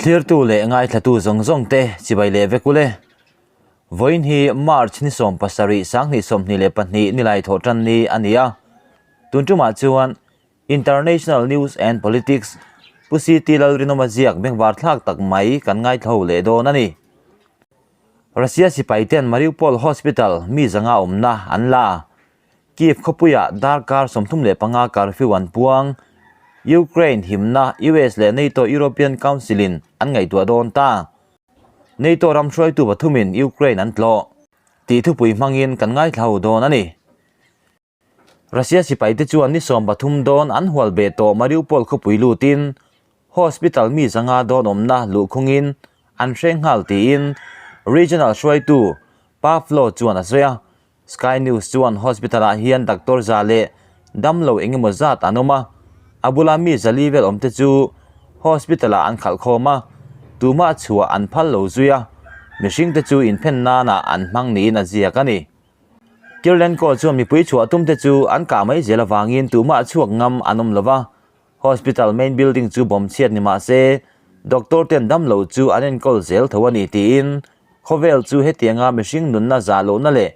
Thlirtu leh ngaithlatu zawng zawng te chibai leh vek ule. Vawiin hi March ni 17 2022 nilai thawh tan ni a ni a. Tun tumah chuan International News and Politics Pu CT Lalrinawma ziak bengvar thlak tak mai kan ngaithla leh dawn a ni. Russia sipai ten Mariupol Hospital mi zanga awmna an la. Kyiv khawpuiah darkar 35 curfew an puang. Ukraine himna US leh NATO European Council in an ngaihtuah dawn ta. NATO ram hruaitu pathumin Ukraine an tlawh. Tih thupui hmangin kan ngaithla ho dawn a ni. Russia sipaite chuan ni 13 dawn an hual beh tawh Mariupol khawpui lutin hospital mi zanga dawn awmna luhkhungin an hreng nghal tiin regional hruaitu Pavlo chuan a sawi a. Sky News chuan hospital-ah hian doctor za leh damlo eng emaw zat an awm a, a bula mi zali vel awmte chu hospital-ah an khalh khawm a, tumah chhuah an phal lo zui a, mihringte chu inphen nanah an hmang niin a ziak a ni. Kirlenko chuan mipui chhuah tumte chu an kah mai zel avangin tumah chhuak ngam an awm lo va, hospital main building chu bomb chhiat ni mah se doctor ten damlo chu an enkawl zel tho a ni tiin khawvel chu hetianga mihring nunna zah lohna leh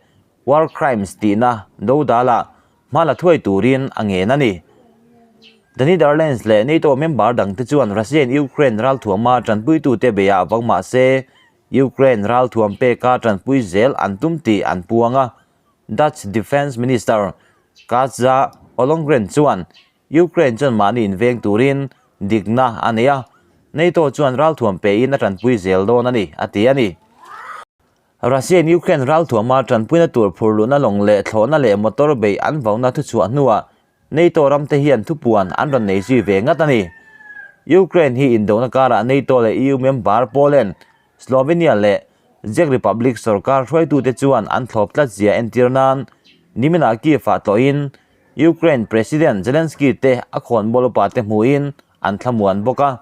war crimes tihna dodala hma la thuai turin a ngen a ni. The Netherlands leh NATO member dangte chuan Russia in Ukraine ralthuama tanpuitute beiah vang mah se Ukraine ralthuam peka tanpui zel an tum tih an puang a, Dutch Defence Minister Katja Ollongren chuan Ukraine chuan mahni inveng turin dikna a nei a, NATO chuan ralthuam pein a tanpui zel dawn a ni, a ti a ni. Russia in Ukraine ralthuama tanpuina tur phurluhna lawng leh thlawhna leh motor beih an vauna thuchhuah hnuah NATO ramte hian thupuan an rawn nei zui ve ngat a ni. Ukraine hi indona karah NATO leh EU member Poland, Slovenia leh Czech Republic sorkar hruaitute chuan an thlawp tlat zia entir nan niminah Kyiv-ah tlawhin Ukraine President Zelensky te a khawnbawl upate hmuhin an thlamuan bawk a,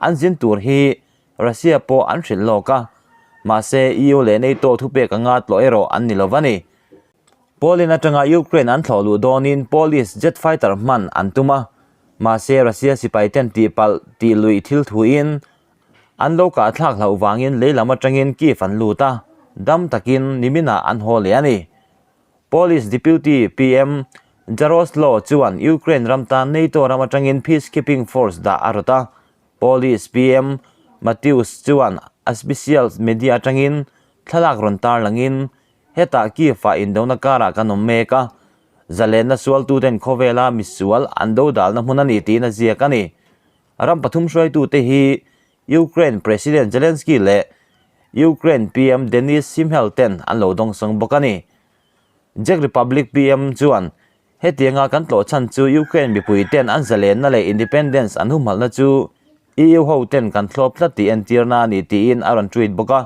an zin tur hi Russia pawh an hrilh lawk a, mahse EU leh NATO thupek anga tlawh erawh an ni lo va ni. Poland atanga Ukraine an thlawh luh dawnin Polish jet fighter hman an tum a, mahse Russia sipai ten tihpalh tih luih thil thuin an lo kah thlak hlauh vangin lei lam atangin Kyiv an lut a, dam takin niminah an haw leh a ni. Polish Deputy PM Jaroslaw chuan Ukraine ram tan NATO ram atangin peacekeeping force dah a rawt a, Polish PM Mateusz chuan a special media atangin thlalak rawn tarlangin Hetah Kyiv-ah indona karah kan awm mek a, zalenna sualtuten khawvela misual an dodalna hmun a ni tiin a ziak a ni. Ram pathum hruaitute hi Ukraine President Zelensky leh Ukraine PM Denys Shmyhal ten an lo dawngsawng bawk a ni. Czech Republic PM chuan hetianga kan tlawh chhan chu Ukraine mipui ten an zalenna leh independence an humhalhna chu EU ho ten kan thlawp tlat tih entirna a ni tiin a rawn tweet bawk a.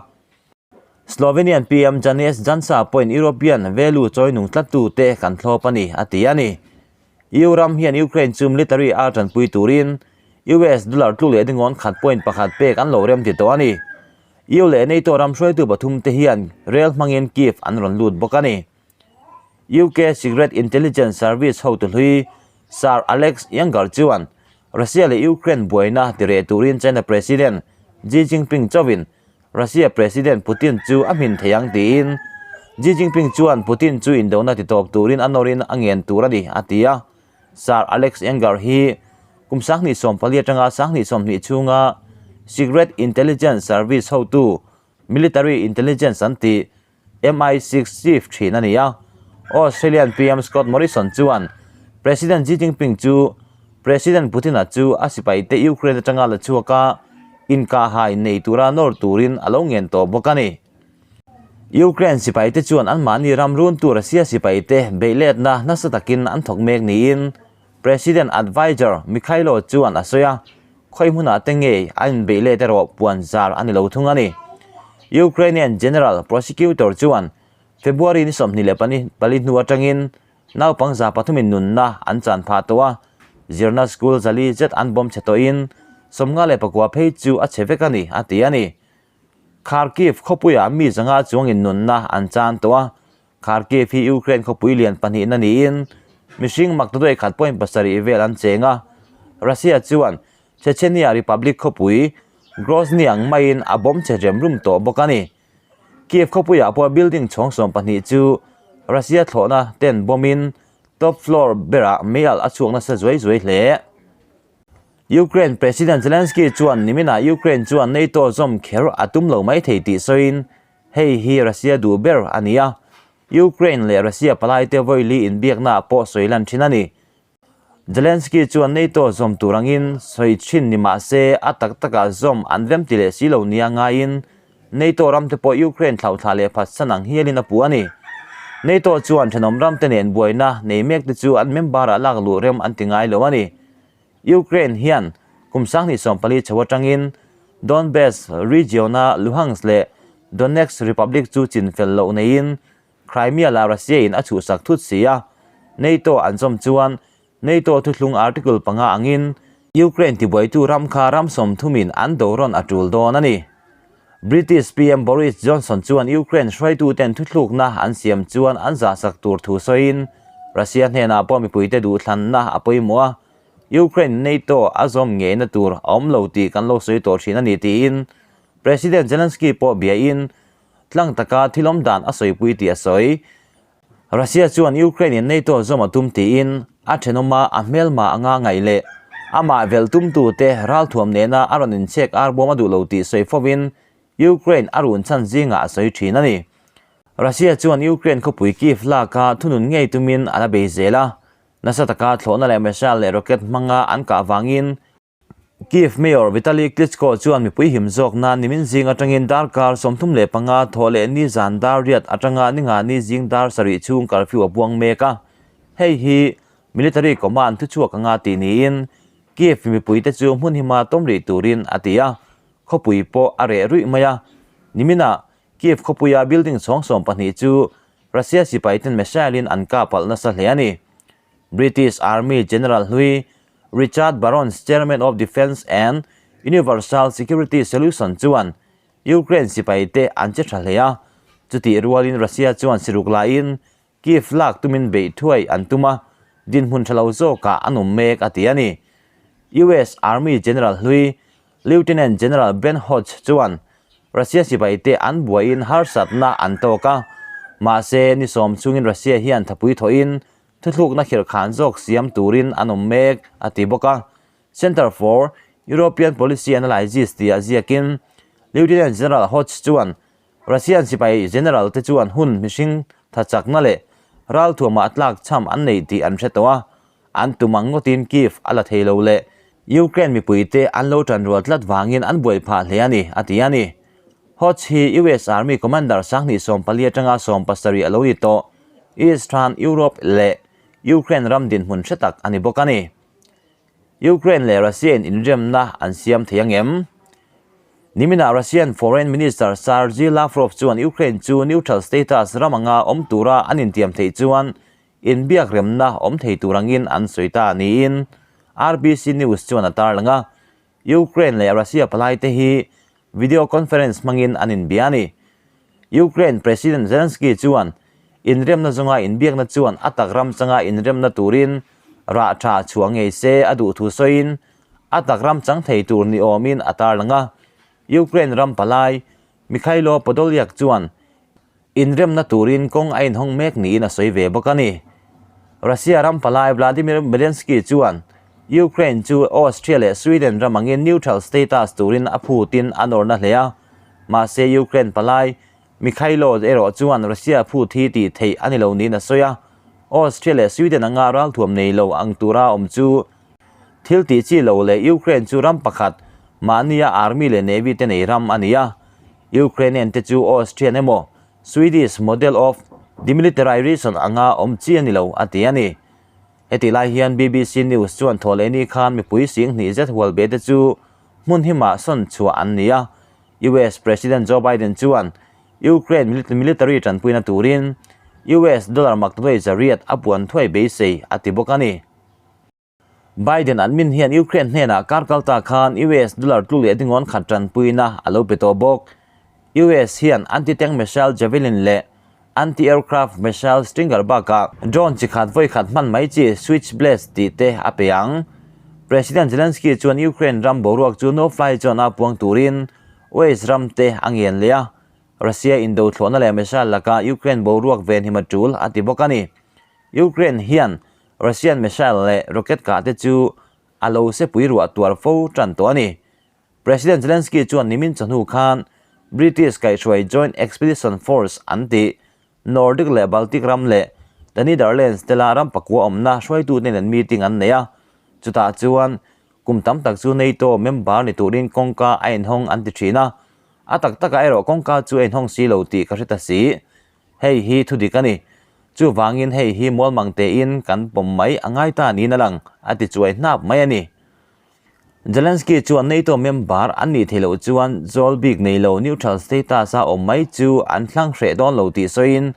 Slovenian PM Janez Janša pawhin European value chawinung tlattute kan thlawp a ni, a ti a ni. EU ram hian Ukraine chu military a tanpui turin US dollar tluk leh dingawn khat point pakhat pek an lo rem ti tawh a ni. EU leh NATO ram hruaitu pathum te hian rel hmangin Kyiv an rawn lut bawk a ni. UK Secret Intelligence Service hotu hlui Sir Alex Younger chuan Russia leh Ukraine buaina tireh turin China President Xi Jinping chauhin Russia President Putin chu a hmin thei ang tiin Xi Jinping chuan Putin chu indona ti tawp turin a nawrin a ngen tur a ni, a ti a. Sir Alex Younger hi kum 2014 atanga 2020 chhunga Secret Intelligence Service hotu Military Intelligence an tih MI6 chief thin a ni a. Australian PM Scott Morrison chuan President Xi Jinping chu President Putin-a chu a sipaite Ukraine atanga la chhuak a, inkahhai nei tura nawr turin a lo ngen tawh bawk a ni. Ukraine sipaite chuan anmahni ram runtu Russia sipaite beihletna nasa takin an thawk mek niin President Advisor Mykhailo chuan a sawi a, khawi hmunah te ngei a inbeih let erawh puan zar a ni lo thung a ni. Ukrainian General Prosecutor chuan February ni 24 hnu atangin naupang za pathumin nunna an chan phah tawh a, zirna school zali zet an bawm chhe tawhin 54 phei chu a chhe vek a ni, a ti a ni. Kharkiv khawpuiah mi zanga chuangin nunna an chan tawh a, Kharkiv hi Ukraine khawpui lian pahnihna niin mihring maktaduai khat point pasarih vel an cheng a. Russia chuan Chechnya Republic khawpui Grozny ang maiin a bomb che rem rum tawh bawk a ni. Kiev khawpuiah pawh building chhawng 12 chu Russia thlawhna ten bomb-in top floor berah meialh a chhuak nasa zuai zuai hle. Ukraine President Zelensky chuan niminah Ukraine chuan NATO zawm kher a tum lo mai thei tih sawiin hei hi Russia duh ber a ni a, Ukraine leh Russia palaite vawili inbiaknaah pawh sawi lan thin a ni. Zelensky chuan NATO zawm tur angin sawi thin ni mah se a tak takah zawm an rem ti leh si lo nia ngaiin NATO ramte pawh Ukraine thlauhthlah leh phatsan ang hialin a puh a ni. NATO chuan thenawm ramte nen buaina nei mekte chu an member-ah lak luh rem an ti ngai lo a ni. Ukraine hian kum 2014 chho atangin Donbas region-a Luhansk leh Donetsk Republic chu chinfel loh neiin Crimea la Russia-in a chhuhsak thut si a, NATO an zawm chuan NATO thuthlung Article panga angin Ukraine tibuaitu ram kha ram sawmthumin an do rawn a tul dawn a ni. British PM Boris Johnson chuan Ukraine hruaituten thuthlukna an siam chuan an zahsak tur thu sawiin Russia hnenah pawh mipuite duhthlanna a pawimawh a, Ukraine NATO a zawm ngeina tur a awm lo tih kan lo sawi tawh thin a ni tiin President Zelensky pawh biain Tlang taka thil awm dan a sawipui tih a sawi. Russia chuan Ukraine-in NATO zawm a tum tiin a thenawma a hmelma anga ngaih leh amah velh tumtute ralthuam nena a rawn inchhek arbawm a duh lo tih sawi fovin Ukraine a run chhan zingah a sawi thin a ni. Russia chuan Ukraine khawpui Kyiv laka thunun ngei tumin a la bei zel a, nasa taka thlawhna leh missile leh rocket hmanga an kah vangin Kyiv Mayor Vitali Klitschko chuan mipui him zawk nan nimin zing atangin darkar 35 thawh leh ni zan dar riat atanga ninga ni zing dar sarih chhung curfew a buang mek a. Hei hi military command thuchhuak anga tih niin Kyiv mipuite chu hmun hima tawm rih turin a ti a, khawpui pawh a reh ruih mai a. Niminah Kyiv khawpuia building chhawng 12 chu Russia sipaiten missile-in an kap alh nasa hle a ni. British Army General hlui Richard Barrons, Chairman of Defence and Universal Security Solution chuan Ukraine sipaite an che tha hle a, chutih rualin Russia chuan siruk laiin Kyiv lak tumin beih thuai an tum a, dinhmun tha lo zawkah an awm mek a ti a ni. US Army General hlui Lieutenant General Ben Hodge chuan Russia sipaite an buaiin harsatna an tawk a, mahse ni sawm chungin Russia hian thapui thawhin thuthlukna khirhkhan zawk siam turin an awm mek a ti bawk a. Center for European Policy Analysis tia ziakin Lieutenant General Hodge chuan Russian sipai general te chuan hun mihring thachakna leh ralthuamah tlak cham an nei tih an hre tawh a, an tum ang ngawtin Kyiv a la thei lo leh Ukraine mipuite an lo tanrual tlat vangin an buai phah hle a ni, a ti a ni. Hodge hi US Army Commander 2014 atanga 17 a lo ni tawh. Eastern Europe leh Ukraine ram dinhmun hre tak a ni bawk a ni. Ukraine leh Russia-in inremna an siam thei ang em? Niminah Russian Foreign Minister Sergei Lavrov chuan Ukraine chu neutral status ram anga awm tura an intiam theih chuan inbiak remna awm thei tur angin an sawi ta niin RBC News chuan a tarlang a. Ukraine leh Russia palaite hi video conference hmangin an inbia a ni. Ukraine President Zelensky chuan inremna zawnga inbiakna chuan a tak ram changa inremna turin rah tha chhuah ngei se a duh thu sawiin a tak ram chang thei tur ni awmin a tarlang a. Ukraine ram palai Mykhailo Podolyak chuan Inremna turin kawng a inhawng mek niin a sawi ve bawk a ni. Russia ram palai Vladimir Zelensky chuan Ukraine chu Austria leh Sweden ram angin neutral status turin a phutin a nawrna hle a, mahse Ukraine palai Mykhailo erawh chuan Russia phut hi tih theih a ni lo niin a sawi a, Austria leh Sweden anga ralthuam nei lo ang tura awm chu thil tih chi lo leh Ukraine chu ram pakhat mahnia army leh navy te nei ram a ni a. Ukrainian te chu Austrian emaw Swedish model of demilitarization anga awm chi a ni lo a ti a ni. Hetih lai hian BBC News chuan thawhlehni khan mipui 2000 zet hual be te chu hmun himah sawn chhuah an ni a. US President Joe Biden chuan Ukraine military tanpuina turin US dollar maktaduai zariat a puan thuai beisei a ti bawk a ni. Biden admin hian Ukraine hnenah kar kalta khan US dollar tluk leh dingawn khat tanpuina a lo pe tawh bawk. US hian anti-tank missile Javelin leh anti-aircraft missile Stinger bakah drone chi khat vawi khat hman mai chi Switchblades tih te a pe ang. President Zelensky chuan Ukraine ram boruak chu no-fly zone a puang turin West ram te a ngen leh a, Russia indo thlawhna leh missile laka Ukraine boruak venhim a tul a ti bawk a ni. Ukraine hian Russian missile leh rocket kah te chu a lo sepui ruah tuar fo tan tawh a ni. President Zelensky chuan nimin chawhnu khan British kaihhruai Joint Expedition Force an tih Nordic leh Baltic ram leh The Netherlands te la ram pakua awmna hruaitute nen meeting an nei a, chutah chuan kum tam tak chu NATO member ni turin kawngka a inhawng an ti thin a, a tak takah erawh kawngka chu a inhawng si lo tih ka hre ta si. Hei hi thu dik a ni. Chuvangin hei hi mualmang tein kan pawm mai a ngai ta niin a lang, a ti chuai hnap mai a ni. Zelensky chuan NATO member an nih theih loh chuan zawl bik nei lo neutral status a awm mai chu an thlang hreh dawn lo tih sawiin,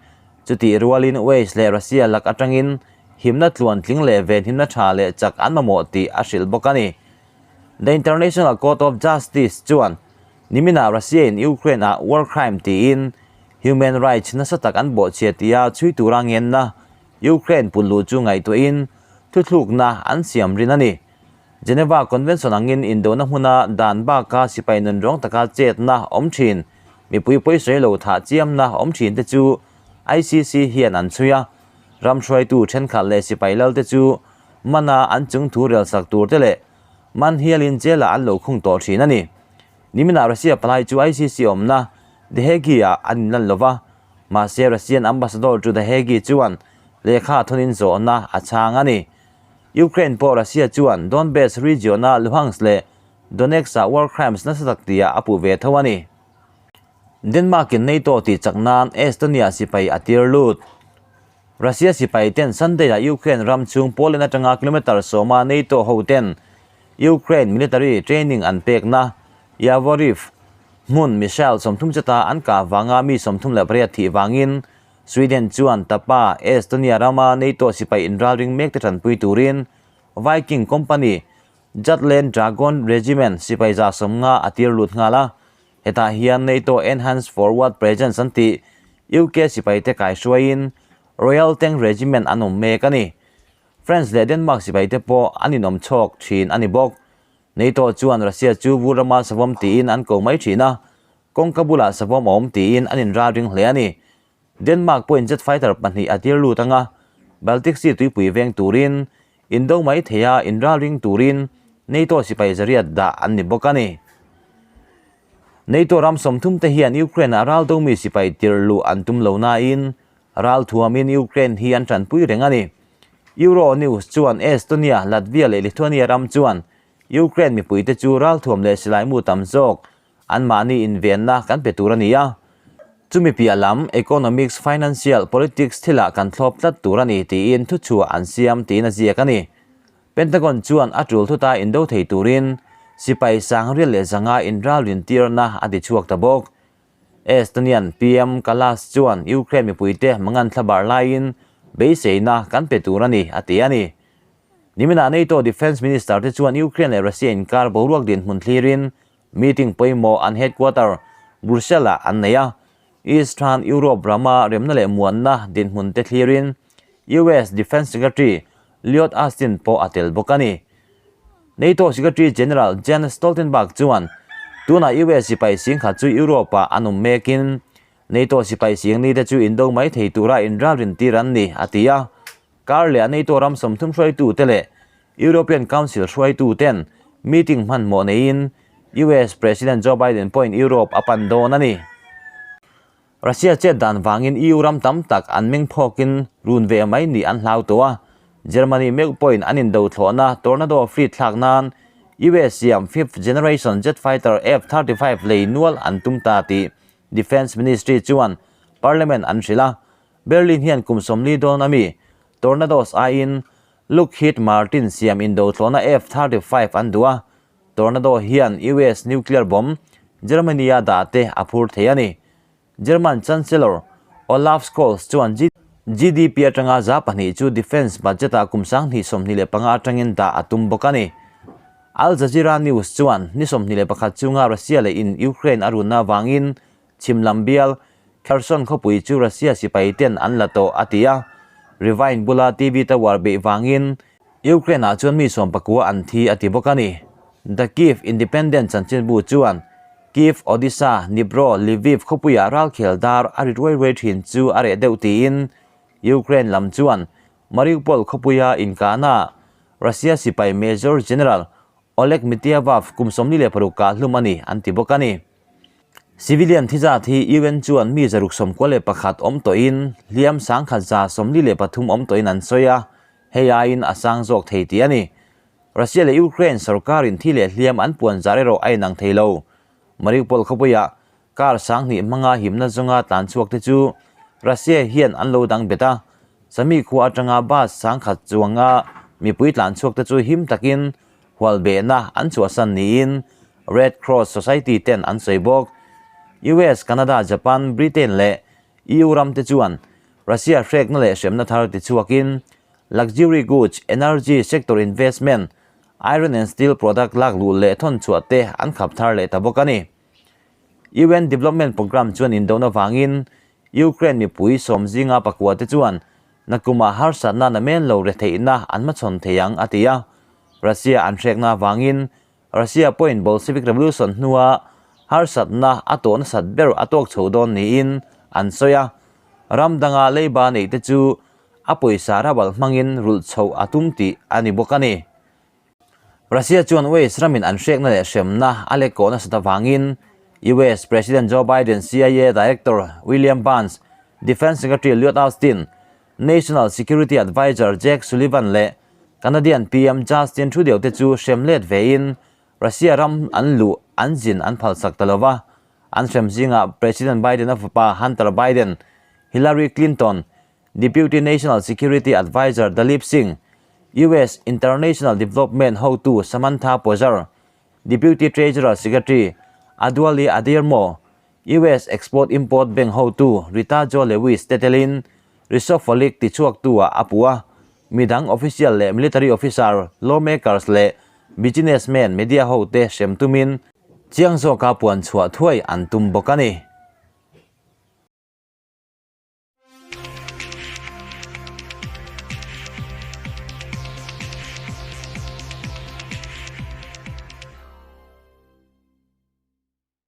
chutih rualin West leh Russia lak atangin himna tluan tling leh venhimna tha leh chak an mamawh tih a hrilh bawk a ni. The International Court of Justice chuan niminah Russia-in Ukraine-ah war crime tiin human rights nasa tak an bawhchhia tia chhui tura ngenna Ukraine pun luh chu ngaihtuahin thuthlukna an siam rin a ni. Geneva Convention angin indona hmuna dan baka sipai nun rawng taka chetna awm thin, mipui pawisawi lo thah chiamna awm thin te chu ICC hian an chhui a. Ram hruaitu thenkhat leh sipai lal te chu mana an chung thu relsak tur te leh man hialin jail ah an lo khung tawh thin a ni. Niminah Russia palai chu ICC awmna The Hague ah an inlan lo va, mahse Russian Ambassador to The Hague chuan lehkha thawnin zawhna a chhang a ni. Ukraine pawh Russia chuan Donbas region-a Luhansk leh Donetsk-ah war crimes nasa tak tia a puh ve tho a ni. Denmark-in NATO tih chak nan Estonia sipai a tir lut. Russia sipai ten Sunday-ah Ukraine ram chhung Poland atanga kilometre sawma NATO ho ten Ukraine military training an pekna Yavoriv hmun missile 30 chata an kah vanga mi 38 thih vangin Sweden chuan Tapa, Estonia rama NATO sipai inralring mek te tanpui turin Viking Company, Jutland Dragon Regiment sipai 150 a tir lut nghal a. Hetah hian NATO Enhanced Forward Presence an tih UK sipai te kaihruaiin Royal Tank Regiment an awm mek a ni. France leh Denmark sipai te pawh an inawm chhawk thin a ni bawk. NATO chuan Russia chu vur rama savawm tiin an ko mai thin a, Kawngka bulah savawm a awm tiin an inralring hle a ni. Denmark pawhin jet fighter pahnih a tir lut anga Baltic Sea tuipui veng turin indo mai theia inralring turin NATO sipai zariat dah an ni bawk a ni. NATO ram 30 te hian Ukraine-ah ral domi sipai tir luh an tum lo nain ral thuamin Ukraine hi an tanpui reng a ni. Euro News chuan Estonia, Latvia leh Lithuania ram chuan Ukraine mipuite chu ralthuam leh silaimu tam zawk Anmahni invenna kan pe tur a ni a, chumi piah lam economics, financial, politics thilah kan thlawp tlat tur a ni tiin thuchhuah an siam tiin a ziak a ni. Pentagon chuan a tul thuta indo thei turin sipai sangrial leh zanga inralrin tirna a ti chhuak ta bawk. Estonian PM Kallas chuan Ukraine mipuite mangan thlabar laiin beiseina kan pe tur a ni a ti a ni. Niminah NATO Defence Minister te chuan Ukraine leh Russia inkar boruak dinhmun thlirin Meeting pawimawh an headquarter Brussels-ah an nei a, Eastern Europe rama remna leh muanna dinhmun te thlirin US Defence Secretary Lloyd Austin pawh a tel bawk a ni. NATO Secretary General Jens Stoltenberg chuan tunah US sipai singkhat chu Europe-ah an awm mekin NATO sipai singni te chu indo mai thei tura inralrin tir an ni, a ti a. Kar leh a NATO ram 30 hruaitute leh European Council hruaituten meeting hmanhmawh neiin US President Joe Biden pawhin Europe a pan dawn a ni. Russia chet dan vangin EU ram tam tak an meng phawkin run ve mai nih an hlau tawh a, Germany meuh pawhin an indo thlawhna Tornado fleet thlak nan US siam fifth generation jet fighter F-35 lei nual an tum ta tih Defence Ministry chuan Parliament an hrilh a, Berlin hian kum 40 dawn a mi Tornadoes aiin Lockheed Martin siam indo thlawhna F-35 an duh a, Tornado hian US nuclear bomb Germany-a dah te a phur thei a ni. German Chancellor Olaf Scholz chuan GDP atanga 2% chu defence budget-ah kum 2025 atangin dah a tum bawk a ni. Al Jazeera News chuan ni 21 chunga Russia leh in Ukraine a runna avangin Chhim lam bial, Kherson khawpui chu Russia sipai ten an la tawh, a ti a. Rivine bula TV tower beih vangin Ukraine-ah chuan mi 19 an thi a ti bawk a ni. The Kyiv Independent chanchinbu chuan Kyiv, Odisa, Dnipro, Lviv khawpuiah ralkhel dar a ri ruai ruai thin chu a reh deuh tiin Ukraine lam chuan Mariupol khawpuia inkahnaah Russia sipai Major General Oleg Mityavav kum 46 kah hlum a ni an ti bawk a ni. Civilian thi zat hi UN chuan mi 691 awm tawhin hliam 1143 awm tawhin an sawi a, hei aiin a sang zawk thei tih a ni. Russia leh Ukraine sorkarin thi leh hliam an puan zar erawh a inang thei lo. Mariupol khawpuiah kar 2000 hmanga himna zawnga tlan chhuak te chu Russia hian an lo dang bet a, Sami khua atanga bus 10,000 chuanga mipui tlan chhuak te chu him takin hual behna an chhuahsan niin Red Cross Society ten an sawi bawk. US, Canada, Japan, Britain leh EU ram te chuan Russia hrekna leh hremna thar tichhuakin luxury goods, energy sector investment, iron and steel product lak luh leh thawn chhuah te an khap thar leh ta bawk a ni. UN Development Programme chuan indona vangin Ukraine mipui sawm zinga pakua te chuan nakumah harsatna namen lo retheihna an hmachhawn thei ang a ti a. Russia an hrekna avangin Russia pawhin Bolshevik Revolution hnua harsatna a tawh nasat ber a tawk chho dawn niin an sawi a. Ram danga leiba neih te chu a pawisa rabal hmangin rulh chhoh a tum tih a ni bawk a ni. Russia chuan US ramin an hrekna leh hremna a lek kawh nasat avangin US President Joe Biden, CIA Director William Burns, Defence Secretary Lloyd Austin, National Security Adviser Jake Sullivan leh Canadian PM Justin Trudeau te chu hrem let vein Russia ram an luh an zin an phalsak ta lova. An hrem zingah President Biden-a fapa Hunter Biden, Hillary Clinton, Deputy National Security Adviser Dalip Singh, US International Development hotu Samantha Power, Deputy Treasurer Secretary Adewale Adeyemo, US Export-Import Bank hotu Rita Jo Lewis te telin Risopholik tichhuaktu-ah a puh a, midang official leh military officer, lawmakers leh businessmen media hote hrem tumin chiang zawka puan chhuah thuai an tum bawk a ni.